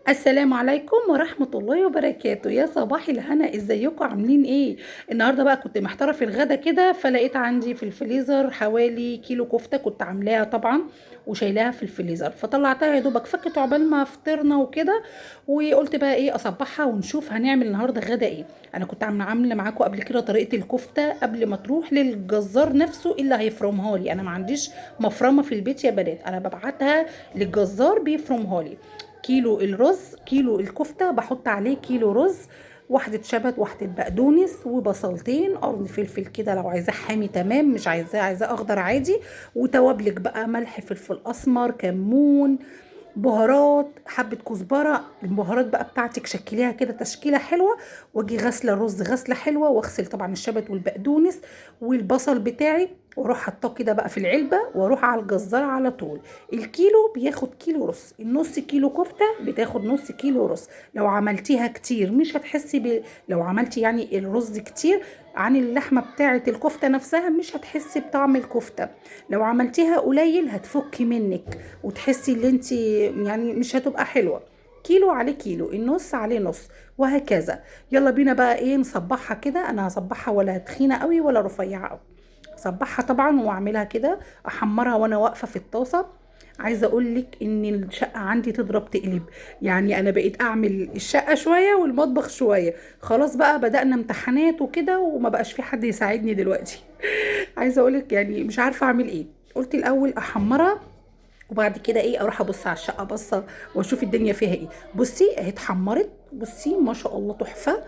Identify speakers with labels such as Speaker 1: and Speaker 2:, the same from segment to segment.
Speaker 1: السلام عليكم ورحمة الله وبركاته. يا صباح الهنا، ازيكم عاملين ايه؟ النهاردة بقى كنت محتارة في الغدا كده، فلقيت عندي في الفريزر حوالي كيلو كفتة كنت عاملاها طبعا وشايلاها في الفريزر، فطلعتها يا دوبك فكت عقبال ما فطرنا وكده، وقلت بقى ايه اصبحها ونشوف هنعمل النهارده غدا ايه. انا كنت عامله معاكم قبل كده طريقة الكفتة قبل ما تروح للجزار نفسه اللي هيفرمها لي. انا ما عنديش مفرمة في البيت يا بنات، انا ببعتها للجزار بيفرمها لي. كيلو الرز، كيلو الكفتة بحط عليه كيلو رز، واحدة شبت، واحدة بقدونس، وبصلتين، قرن فلفل كده لو عايزاه حامي تمام، مش عايزاه عايزاه اخضر عادي، وتوابلك بقى ملح، فلفل اسمر، كمون، بهارات، حبة كزبرة. البهارات بقى بتاعتك شكليها كده تشكيلة حلوة. واجي غسلة الرز غسلة حلوة، واغسل طبعا الشبت والبقدونس والبصل بتاعي، واروح حطاه كده بقى في العلبة، واروح على الجزار على طول. الكيلو بياخد كيلو رز، النص كيلو كفتة بتاخد نص كيلو رز. لو عملتيها كتير مش هتحسي لو عملتي يعني الرز كتير عن اللحمة بتاعة الكفتة نفسها مش هتحسي بطعم الكفتة. لو عملتيها قليل هتفكي منك وتحسي ان انت يعني مش هتبقى حلوة. كيلو عليه كيلو، النص عليه نص، وهكذا. يلا بينا بقى ايه نصبحها كده. انا هصبحها ولا تخينة قوي ولا رفيعة قوي، صبحها طبعا واعملها كده، احمرها وانا واقفة في الطاسه. عايزه اقول لك ان الشقة عندي تضرب تقلب، يعني انا بقيت اعمل الشقة شوية والمطبخ شوية. خلاص بقى بدأنا امتحانات وكده، وما بقاش في حد يساعدني دلوقتي. عايزه اقول لك يعني مش عارفه اعمل ايه. قلت الاول احمرها وبعد كده ايه اروح ابص على الشقة بصة واشوف الدنيا فيها ايه. بصي اهي اتحمرت، بصي ما شاء الله تحفة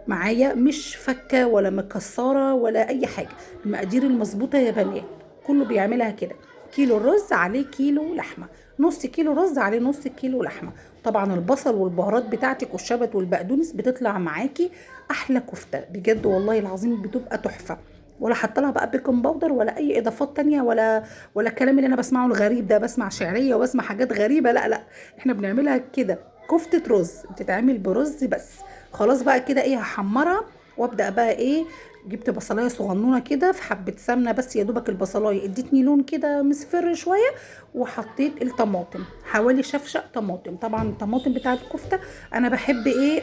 Speaker 1: معايا، مش فكه ولا مكسرة ولا اي حاجة. المقادير المظبوطه يا بنات كله بيعملها كده. كيلو الرز عليه كيلو لحمه، نص كيلو رز عليه نص كيلو لحمه. طبعا البصل والبهارات بتاعتك والشبت والبقدونس بتطلع معاكي احلى كفته بجد والله العظيم، بتبقى تحفة. ولا حاطه لها بقى baking powder ولا اي اضافات تانية ولا الكلام اللي انا بسمعه الغريب ده، بسمع شعرية وبسمع حاجات غريبة. لا لا، احنا بنعملها كده كفته رز، بتتعمل برز بس. خلاص بقى كده ايه هحمرها وابدا بقى ايه. جبت بصلايه صغنونه كده في حبه سمنه بس يا دوبك، البصلايه ادتني لون كده مصفر شوية، وحطيت الطماطم حوالي شفشق طماطم. طبعا الطماطم بتاعه الكفتة انا بحب ايه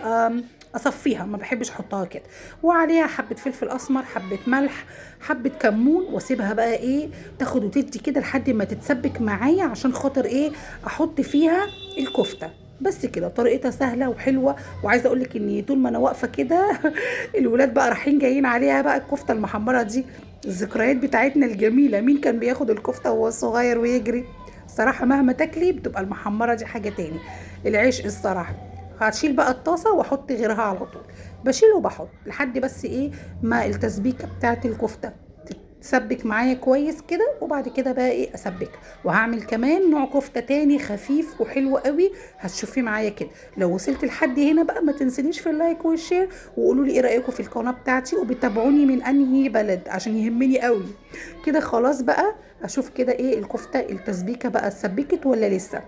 Speaker 1: اصفيها، ما بحبش احطها كده. وعليها حبه فلفل اسمر، حبه ملح، حبه كمون، واسيبها بقى ايه تاخد وتدي كده لحد ما تتسبك معايا، عشان خاطر ايه احط فيها الكفتة. بس كده طريقتها سهلة وحلوه. وعايزه اقول لك ان طول ما انا واقفة كده الولاد بقى رايحين جايين عليها بقى الكفتة المحمره دي، الذكريات بتاعتنا الجميلة. مين كان بياخد الكفتة وهو صغير ويجري؟ الصراحة مهما تاكلي بتبقى المحمره دي حاجة تاني، العشق الصراحة. هشيل بقى الطاسه واحط غيرها على طول، بشيل وبحط لحد بس ايه ما التسبيكه بتاعت الكفتة تسبك معايا كويس كده، وبعد كده بقى ايه اسبكها. وهعمل كمان نوع كفته تاني خفيف وحلو قوي هتشوفيه معايا كده. لو وصلت لحد هنا بقى ما تنسونيش في ال like وال share، وقولوا لي ايه رايكم في القناة بتاعتي، وبتابعوني من انهي بلد عشان يهمني قوي كده. خلاص بقى اشوف كده ايه الكفتة التسبيكه بقى اتسبكت ولا لسه.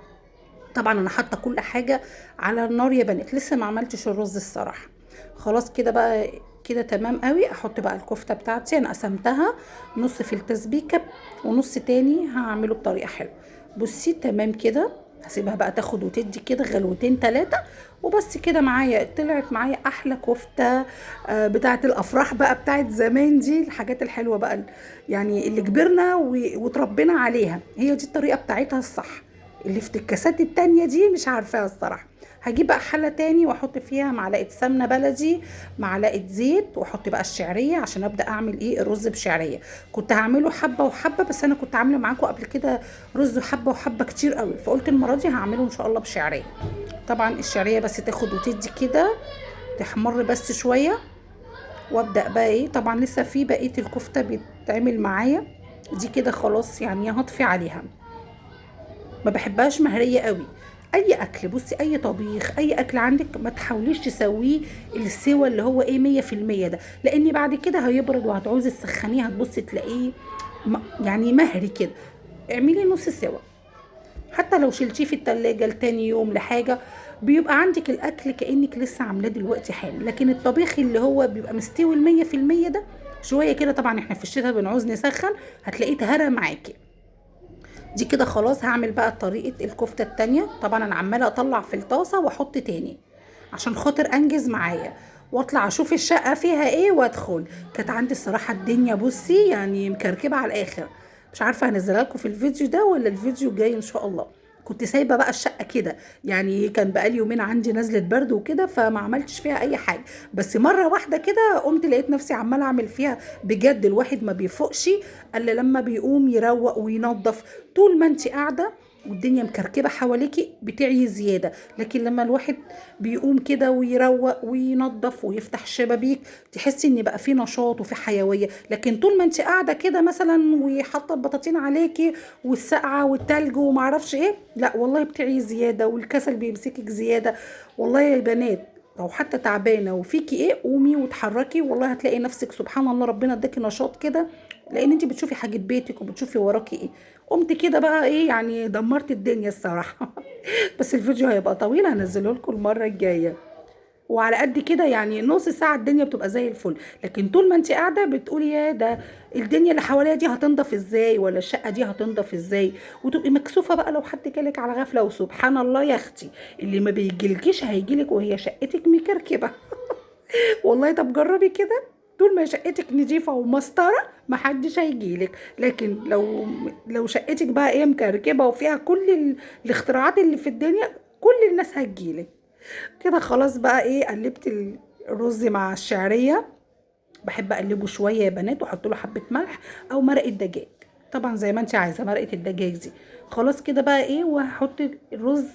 Speaker 1: طبعا انا حاطه كل حاجة على النار يا بنات، لسه ما عملتش الرز الصراحة. خلاص كده بقى كده تمام قوي. احط بقى الكفتة بتاعتي، انا قسمتها نص في التسبيكه ونص تاني هعمله بطريقة حلوة. بصي تمام كده، هسيبها بقى تاخد وتدي كده غلوتين تلاتة وبس كده. معايا طلعت معايا احلى كفته بتاعه الافراح بقى بتاعه زمان دي، الحاجات الحلوة بقى يعني اللي كبرنا وتربينا عليها، هي دي الطريقة بتاعتها الصح. الافتكاسات التانية دي مش عارفاها الصراحة. هجيب بقى حلة تاني واحط فيها معلقة سمنة بلدي، معلقة زيت، واحط بقى الشعرية عشان ابدأ اعمل ايه الرز بشعرية. كنت هعمله حبة وحبة، بس انا كنت عاملة معاكم قبل كده رز حبة وحبة كتير قوي، فقلت المرة دي هعمله ان شاء الله بشعرية. طبعا الشعرية بس تاخد وتدي كده تحمر بس شوية، وابدأ بقى ايه. طبعا لسه في بقية الكفتة بتتعمل معايا دي كده، خلاص يعني هطفي عليها. ما بحبهاش مهرية قوي. اي اكل بصي، اي طبيخ، اي اكل عندك ما تحاوليش تسويه السوى اللي هو ايه 100% ده، لان بعد كده هيبرد وهتعوزي تسخنيه، هتبصي تلاقيه يعني مهري كده. اعملي نص سوا، حتى لو شلتيه في التلاجة لتاني يوم لحاجة بيبقى عندك الاكل كأنك لسه عاملاه دلوقتي حالا. لكن الطبيخ اللي هو بيبقى مستوي 100% ده شوية كده، طبعا احنا في الشتاء بنعوز نسخن، هتلاقيه اتهرى معاكي. دي كده خلاص هعمل بقى طريقه الكفتة التانية. طبعا انا عماله اطلع في الطاسه واحط تاني عشان خاطر انجز معايا، واطلع اشوف الشقة فيها ايه وادخل. كانت عندي الصراحة الدنيا بصي يعني مكركبه على الاخر، مش عارفه هنزلها لكم في الفيديو ده ولا الفيديو الجاي ان شاء الله. كنت سايبه بقى الشقة كده، يعني كان بقالي يومين عندي نزله برد وكده، فما عملتش فيها اي حاجة. بس مرة واحدة كده قمت لقيت نفسي عماله اعمل فيها. بجد الواحد ما بيفوقش الا لما بيقوم يروق وينظف. طول ما انت قاعدة والدنيا مكركبه حواليكي بتعي زيادة، لكن لما الواحد بيقوم كده ويروق وينظف ويفتح الشبابيك تحسي ان بقى في نشاط وفي حيوية. لكن طول ما انت قاعدة كده مثلا وحاطه البطاطين عليكي والسقعه والتلج وما اعرفش ايه، لا والله بتعي زيادة والكسل بيمسكك زيادة. والله يا بنات لو حتى تعبانة وفيكي ايه قومي وتحركي، والله هتلاقي نفسك سبحان الله ربنا اداكي نشاط كده، لان انت بتشوفي حاجة بيتك وبتشوفي وراكي ايه. قمت كده بقى ايه يعني دمرت الدنيا الصراحة. بس الفيديو هيبقى طويل هنزله لكم المرة الجاية. وعلى قد كده يعني نص ساعة الدنيا بتبقى زي الفل، لكن طول ما انت قاعدة بتقولي يا ده الدنيا اللي حواليا دي هتنضف ازاي، ولا الشقة دي هتنضف ازاي، وتبقي مكسوفه بقى لو حد جالك على غفلة. وسبحان الله يا اختي اللي ما بيجيلكيش هيجيلك وهي شقتك مكركبه. والله طب جربي كده، طول ما شقتك نظيفة ومسطره محدش هيجيلك. لكن لو شقتك بقى ايه مكركبه وفيها كل الاختراعات اللي في الدنيا كل الناس هتجيلك. كده خلاص بقى ايه قلبت الرز مع الشعرية. بحب اقلبه شوية يا بنات واحط له حبه ملح او مرقه دجاج، طبعا زي ما انت عايزه مرقه الدجاج دي. خلاص كده بقى ايه وهحط الرز،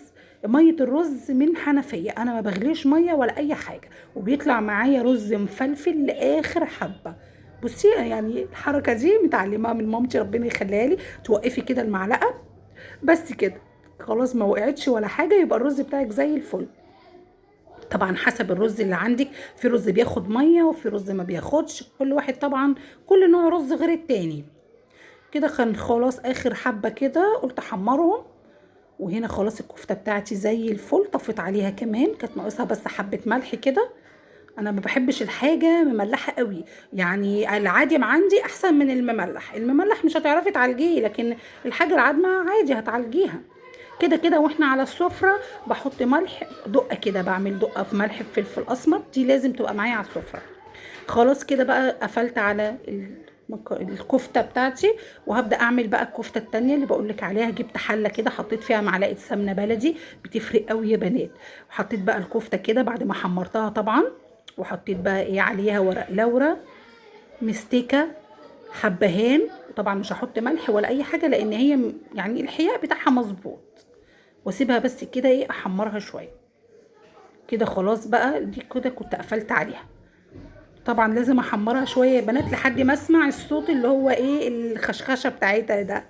Speaker 1: مية الرز من حنفية، انا ما بغليش مية ولا اي حاجة، وبيطلع معايا رز مفلفل لاخر حبه. بصي يعني الحركة دي متعلمها من مامتي ربنا يخليها لي، توقفي كده المعلقة بس كده خلاص ما وقعتش ولا حاجة، يبقى الرز بتاعك زي الفل. طبعا حسب الرز اللي عندك، في رز بياخد مية وفي رز ما بياخدش، كل واحد طبعا كل نوع رز غير التاني. كده كان خلاص اخر حبه كده قلت احمرهم. وهنا خلاص الكفتة بتاعتي زي الفل، طفيت عليها كمان، كانت ناقصها بس حبه ملح كده. انا ما بحبش الحاجة مملحه قوي، يعني العادم عندي احسن من المملح. المملح مش هتعرفي تعالجيه، لكن الحاجة العادمه عادي هتعالجيها كده كده. واحنا على السفرة بحط ملح دقه كده، بعمل دقه في ملح بفلفل اسمر، دي لازم تبقى معايا على السفرة. خلاص كده بقى قفلت على الكفتة بتاعتي، وهبدا اعمل بقى الكفتة التانية اللي بقولك عليها. جبت حله كده حطيت فيها معلقه سمنه بلدي، بتفرق قوي يا بنات. وحطيت بقى الكفتة كده بعد ما حمرتها طبعا، وحطيت بقى ايه عليها ورق لورا، مستكه، حبهان. طبعا مش هحط ملح ولا اي حاجة لان هي يعني الحياء بتاعها مظبوط، واسيبها بس كده ايه احمرها شوية كده. خلاص بقى دي كده كنت قفلت عليها. طبعا لازم احمرها شوية يا بنات لحد ما اسمع الصوت اللي هو ايه الخشخشه بتاعتها ده.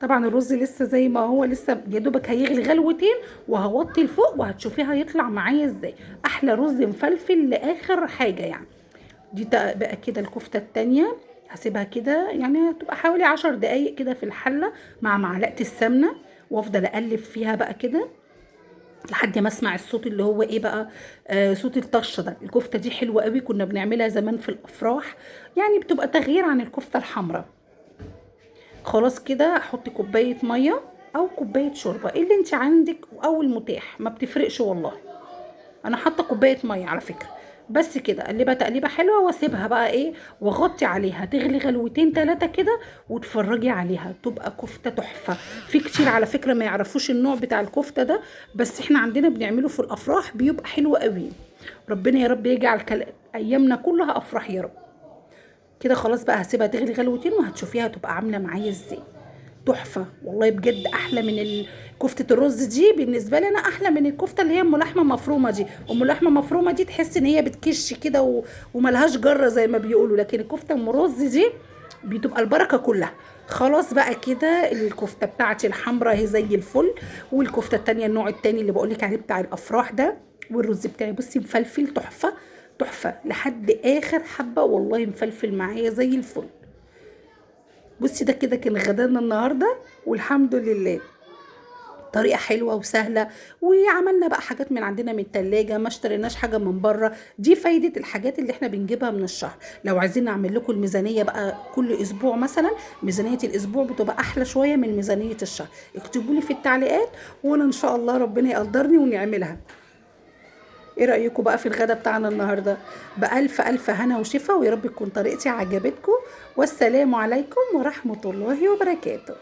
Speaker 1: طبعا الرز لسه زي ما هو، لسه يا دوبك هيغلي غلوتين وهوطي لفوق، وهتشوفيها هيطلع معايا ازاي. احلى رز مفلفل لاخر حاجة يعني. دي بقى كده الكفتة التانية هسيبها كده يعني هتبقى حوالي 10 دقايق كده في الحلة مع معلقه السمنة، وافضل اقلب فيها بقى كده لحد ما اسمع الصوت اللي هو ايه بقى، صوت الطشه ده. الكفتة دي حلوة قوي، كنا بنعملها زمان في الافراح، يعني بتبقى تغيير عن الكفتة الحمراء. خلاص كده احط كوباية مية او كوباية شوربة اللي انت عندك او المتاح، ما بتفرقش والله. انا حاطه كوباية مية على فكرة بس كده. اقلبها تقليبه حلوة واسيبها بقى ايه واغطي عليها تغلي غلوتين 3 كده، وتفرجي عليها تبقى كفته تحفة. في كتير على فكرة ما يعرفوش النوع بتاع الكفتة ده، بس احنا عندنا بنعمله في الافراح بيبقى حلو قوي. ربنا يا رب يجعل ايامنا كلها افراح يا رب. كده خلاص بقى هسيبها تغلي غلوتين وهتشوفيها تبقى عامله معايا ازاي، تحفة والله بجد. احلى من كفته الرز دي بالنسبة لي انا، احلى من الكفتة اللي هي ام لحمه مفرومه دي. ام لحمه مفرومه دي تحس ان هي بتكش كده وملهاش جره زي ما بيقولوا، لكن الكفتة ام رز دي بتبقى البركة كلها. خلاص بقى كده الكفتة بتاعتي الحمراء هي زي الفل، والكفته التانية النوع التاني اللي بقولك عليه بتاع الافراح ده، والرز بتاعي بصي مفلفل تحفة تحفة لحد اخر حبه والله، مفلفل معايا زي الفل. بصي ده كده كان غدانا النهارده والحمد لله. طريقة حلوة وسهلة، وعملنا بقى حاجات من عندنا من التلاجة، ما اشتريناش حاجة من بره. دي فايدة الحاجات اللي احنا بنجيبها من الشهر. لو عايزين نعمل لكم الميزانية بقى كل اسبوع مثلا، ميزانية الاسبوع بتبقى احلى شوية من ميزانية الشهر. اكتبوا لي في التعليقات وانا ان شاء الله ربنا يقدرني ونعملها. ايه رأيكم بقى في الغدا بتاعنا النهاردة؟ بألف ألف هنا وشفا، ويا رب تكون طريقتي عجبتكم. والسلام عليكم ورحمة الله وبركاته.